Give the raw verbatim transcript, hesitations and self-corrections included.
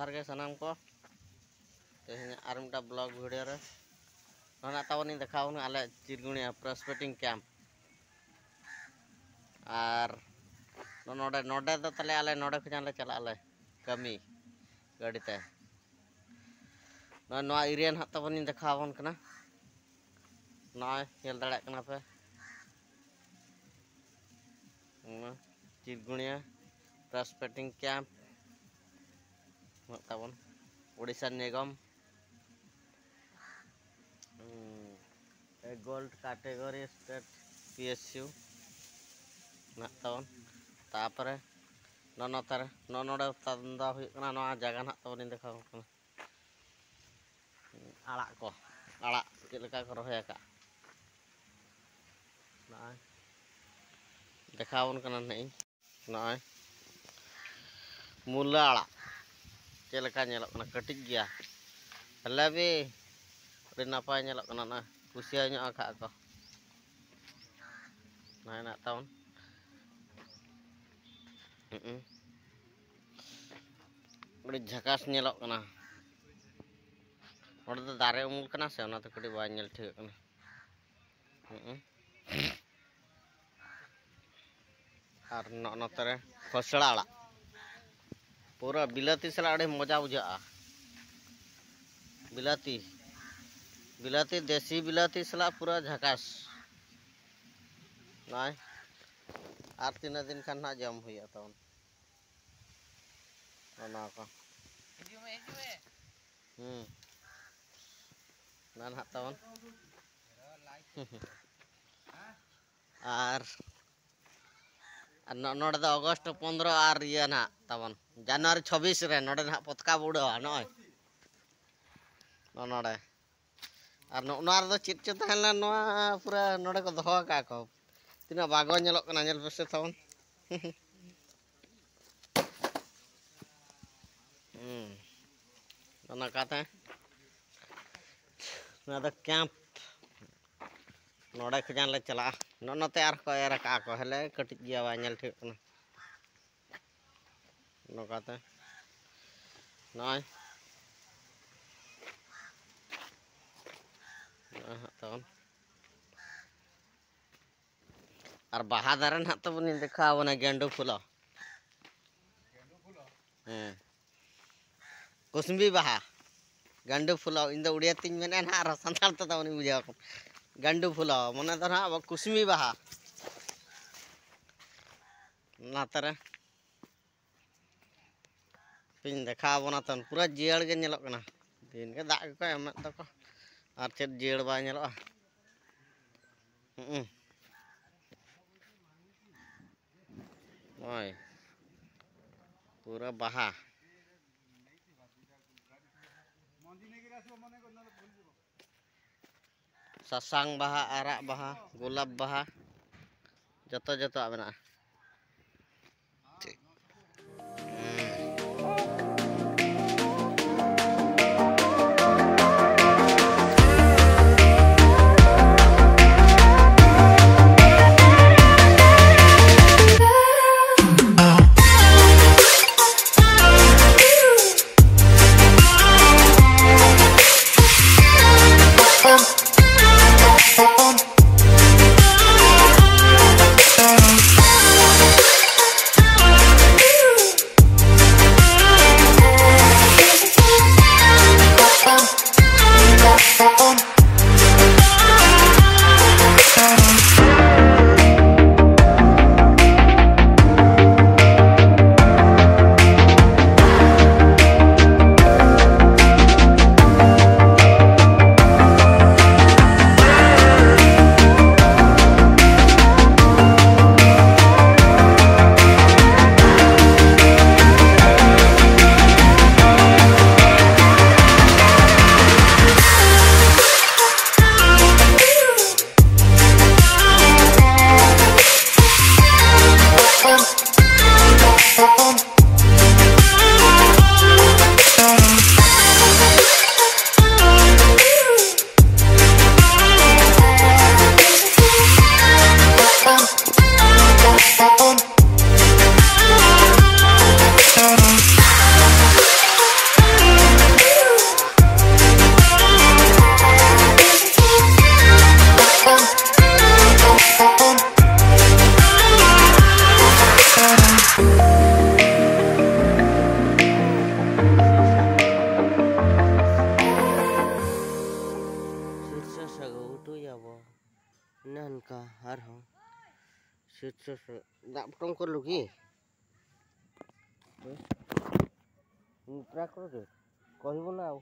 ᱡᱚᱦᱟᱨ ᱜᱮ ᱥᱟᱱᱟᱢ ᱠᱚ᱾ ᱛᱮᱦᱮᱧ ᱟᱨ ᱢᱤᱫᱴᱟᱝ ᱵᱞᱚᱜ ᱵᱷᱤᱰᱤᱭᱳ ᱨᱮ ᱱᱚᱣᱟ ᱛᱟᱵᱚᱱᱤᱧ ᱫᱮᱠᱷᱟᱣ ᱵᱚᱱᱟ ᱟᱞᱮ ᱪᱤᱨᱜᱩᱲᱤᱭᱟ ᱯᱨᱚᱥᱯᱮᱠᱴᱤᱝ ᱠᱮᱢᱯ᱾ ᱟᱨ ᱱᱚᱰᱮ, ᱱᱚᱰᱮ ᱫᱚ ᱛᱟᱦᱞᱮ ᱟᱞᱮ ᱱᱚᱰᱮ ᱠᱷᱚᱱᱟᱜ ᱞᱮ ᱪᱟᱞᱟᱜ ᱟᱞᱮ ᱠᱟᱹᱢᱤ ᱜᱟᱹᱰᱤ ᱛᱮ᱾ ᱱᱚᱜᱼᱚᱭ ᱱᱚᱣᱟ ᱮᱨᱤᱭᱟ ᱱᱟᱦᱟᱜ ᱛᱟᱵᱚᱱᱤᱧ ᱫᱮᱠᱷᱟᱣ ᱟᱵᱚᱱ ᱠᱟᱱᱟ᱾ ᱱᱚᱜᱼᱚᱭ ᱧᱮᱞ ᱫᱟᱲᱮᱭᱟᱜ ᱠᱟᱱᱟ ᱯᱮ, ᱚᱱᱟ ᱪᱤᱨᱜᱩᱲᱤᱭᱟ ᱯᱨᱚᱥᱯᱮᱠᱴᱤᱝ ᱠᱮᱢᱯ ᱢᱮᱱᱟᱜ ᱛᱟᱵᱚᱱ, ᱳᱰᱤᱥᱟ ᱱᱤᱜᱚᱢ, ᱦᱩᱸ, gold category state P S U ᱢᱮᱱᱟᱜ ᱛᱟᱵᱚᱱ᱾ ᱛᱟᱯᱚᱨᱮ ᱱᱚᱜᱼᱚ ᱱᱚᱛᱮ ᱨᱮ, ᱱᱚᱜᱼᱚ ᱱᱚᱰᱮ ᱫᱚ ᱦᱩᱭᱩᱜ ᱠᱟᱱᱟ ᱱᱚᱣᱟ ᱡᱟᱭᱜᱟ ᱱᱟᱦᱟᱜ ᱛᱟᱵᱚᱱᱤᱧ ᱫᱮᱠᱷᱟᱣ ᱟᱵᱚᱱ ᱠᱟᱱᱟ᱾ ᱟᱲᱟᱜ ᱠᱚ, ᱟᱲᱟᱜ ᱪᱮᱫ ᱞᱮᱠᱟ ᱠᱚ ᱨᱚᱦᱚᱭ ᱟᱠᱟᱫᱼᱟ, ᱱᱚᱜᱼᱚᱭ ᱫᱮᱠᱷᱟᱣ ᱟᱵᱚᱱ ᱠᱟᱱᱟ ᱱᱟᱦᱟᱜ ᱤᱧ᱾ ᱱᱚᱜᱼᱚᱭ ᱢᱩᱞᱟᱹ ᱟᱲᱟᱜ ᱪᱮᱫ ᱞᱮᱠᱟ ᱧᱮᱞᱚᱜ ᱠᱟᱱᱟ, ᱠᱟᱹᱴᱤᱡ ᱜᱮᱭᱟ, ᱦᱮᱞᱮᱵᱤ, ᱟᱹᱰᱤ ᱱᱟᱯᱟᱭ ᱧᱮᱞᱚᱜ ᱠᱟᱱᱟ᱾ ᱱᱚᱜᱼᱚᱭ ᱠᱩᱥᱤᱭᱟᱹ ᱧᱚᱜ ᱟᱠᱟᱫ ᱠᱚ, ᱱᱚᱜᱼᱚᱭ ᱦᱮᱱᱟᱜ ᱛᱟᱵᱚᱱ᱾ ᱦᱩᱸ᱾ ᱟᱹᱰᱤ ᱡᱷᱟᱠᱟᱥ ᱧᱮᱞᱚᱜ ᱠᱟᱱᱟ᱾ ᱱᱚᱸᱰᱮ ᱫᱚ ᱫᱟᱨᱮ ᱩᱢᱩᱞ ᱠᱟᱱᱟ ᱥᱮ, ᱚᱱᱟᱛᱮ ᱠᱟᱹᱴᱤᱡ ᱵᱟᱭ ᱧᱮᱞ ᱴᱷᱤᱠᱟᱹᱜ ᱠᱟᱱᱟ᱾ ᱦᱩᱸ᱾ ᱟᱨ ᱱᱚᱜᱼᱚ ᱱᱚᱛᱮ ᱨᱮ ᱠᱷᱚᱥᱲᱟ ᱟᱲᱟᱜ, ᱯᱩᱨᱟᱹ ᱵᱤᱞᱟᱹᱛᱤ ᱥᱟᱞᱟᱜ ᱟᱹᱰᱤ ᱢᱚᱡᱟ ᱵᱩᱡᱷᱟᱹᱜᱼᱟ᱾ ᱵᱤᱞᱟᱹᱛᱤ, ᱵᱤᱞᱟᱹᱛᱤ, ᱫᱮᱥᱤ ᱵᱤᱞᱟᱹᱛᱤ ᱥᱟᱞᱟᱜ ᱯᱩᱨᱟᱹ ᱡᱷᱟᱠᱟᱥ᱾ ᱱᱚᱜᱼᱚᱭ ᱟᱨ ᱛᱤᱱᱟᱹᱜ ᱫᱤᱱ ᱠᱷᱟᱱ ᱱᱟᱦᱟᱜ ᱡᱚᱢ ᱦᱩᱭᱩᱜᱼᱟ ᱛᱟᱵᱚᱱ ᱚᱱᱟ ᱠᱚ᱾ ᱦᱤᱡᱩᱜ ᱢᱮ, ᱦᱤᱡᱩᱜ ᱢᱮ᱾ ᱦᱩᱸ᱾ ᱚᱱᱟ ᱱᱟᱦᱟᱜ ᱛᱟᱵᱚᱱ᱾ ᱟᱨ, ᱟᱨ ᱱᱚ-, ᱱᱚᱰᱮ ᱫᱚ ᱚᱜᱚᱥᱴ ᱯᱚᱱᱫᱽᱨᱚ ᱟᱨ ᱤᱭᱟᱹ ᱱᱟᱦᱟᱜ ᱛᱟᱵᱚᱱ ᱡᱟᱱᱩᱣᱟᱨᱤ ᱪᱷᱚᱵᱵᱤᱥ ᱨᱮ ᱱᱚᱰᱮ ᱱᱟᱦᱟᱜ ᱯᱚᱛᱠᱟ ᱵᱚ ᱩᱰᱟᱹᱣᱟ᱾ ᱱᱚᱜᱼᱚᱭ ᱱᱚ-, ᱱᱚᱰᱮ᱾ ᱟᱨ ᱱᱚᱜᱼᱚ ᱱᱚᱣᱟ ᱨᱮᱫᱚ ᱪᱮᱫ ᱪᱚ ᱛᱟᱦᱮᱸ ᱞᱮᱱᱟ, ᱱᱚᱣᱟ ᱯᱩᱨᱟᱹ ᱱᱚᱰᱮ ᱠᱚ ᱫᱚᱦᱚ ᱟᱠᱟᱫᱼᱟ ᱠᱚ᱾ ᱛᱤᱱᱟᱹᱜ ᱵᱟᱜᱚ ᱧᱮᱞᱚᱜ ᱠᱟᱱᱟ, ᱧᱮᱞ ᱯᱮᱥᱮ ᱛᱟᱵᱚᱱ᱾ ᱦᱩᱸ᱾ ᱚᱱᱟ ᱠᱟᱛᱮ ᱱᱚᱣᱟ ᱫᱚ ᱠᱮᱢᱯ᱾ ᱱᱚᱰᱮ ᱠᱷᱚᱱᱟᱜ ᱞᱮ ᱪᱟᱞᱟᱜᱼᱟ᱾ ᱱᱚᱜᱼᱚ ᱱᱚᱛᱮ ᱟᱨ ᱠᱚ ᱮᱨ ᱟᱠᱟᱫᱼᱟ ᱠᱚ, ᱦᱮᱞᱮ ᱠᱟᱹᱴᱤᱡ ᱜᱮᱭᱟ, ᱵᱟᱭ ᱧᱮᱞ ᱴᱷᱤᱠᱟᱹᱜ ᱠᱟᱱᱟ᱾ ᱱᱚᱝᱠᱟᱛᱮ ᱱᱚᱜᱼᱚᱭ᱾ ᱱᱚᱜᱼᱚᱭ ᱦᱟᱸᱜ ᱛᱟᱵᱚᱱ᱾ ᱟᱨ ᱵᱟᱦᱟ ᱫᱟᱨᱮ ᱱᱟᱦᱟᱜ ᱛᱟᱵᱚᱱᱤᱧ ᱫᱮᱠᱷᱟᱣ ᱟᱵᱚᱱᱟ, ᱜᱮᱸᱰᱩ ᱯᱷᱩᱞᱚ᱾ ᱦᱮᱸ, ᱠᱩᱥᱢᱤ ᱵᱟᱦᱟ, ᱜᱟᱱᱰᱩ ᱯᱷᱩᱞᱚ᱾ ᱤᱧ ᱫᱚ ᱩᱲᱤᱭᱟ ᱛᱤᱧ ᱢᱮᱱᱮᱫᱼᱟ ᱱᱟᱦᱟᱜ, ᱟᱨ ᱥᱟᱱᱛᱟᱲ ᱛᱮᱫᱚ ᱩᱱᱤ ᱵᱩᱡᱷᱟᱹᱣ ᱟᱠᱚ᱾ ᱜᱟᱱᱰᱩ ᱯᱷᱩᱞᱚ ᱢᱟᱱᱮ ᱫᱚ ᱱᱟᱦᱟᱜ ᱟᱵᱚ ᱠᱩᱥᱢᱤ ᱵᱟᱦᱟ᱾ ᱚᱱᱟᱛᱮ ᱨᱮ ᱯᱮᱧ ᱫᱮᱠᱷᱟᱣ ᱟᱵᱚᱱᱟ ᱛᱚ, ᱯᱩᱨᱟᱹ ᱡᱤᱭᱟᱹᱲ ᱜᱮ ᱧᱮᱞᱚᱜ ᱠᱟᱱᱟ᱾ ᱫᱤᱱ ᱜᱮ ᱫᱟᱜ ᱜᱮᱠᱚ ᱮᱢᱮᱫ ᱫᱚᱠᱚ, ᱟᱨ ᱪᱮᱫ ᱡᱤᱭᱟᱹᱲ ᱵᱟᱭ ᱧᱮᱞᱚᱜᱼᱟ᱾ ᱦᱩᱸ᱾ ᱱᱚᱜᱼᱚᱭ ᱯᱩᱨᱟᱹ ᱵᱟᱦᱟ᱾ ᱥᱟᱥᱟᱝ ᱵᱟᱦᱟ, ᱟᱨᱟᱜ ᱵᱟᱦᱟ, ᱜᱳᱞᱟᱯ ᱵᱟᱦᱟ, ᱡᱚᱛᱚ ᱡᱚᱛᱚᱣᱟᱜ ᱢᱮᱱᱟᱜᱼᱟ᱾ ᱴᱷᱤᱠ᱾ ସେ ଦାମ ଟଙ୍କା ଲୁକି। ଟ୍ରାକ୍ କରିଦେ। କହିବୁ ନା ଆଉ।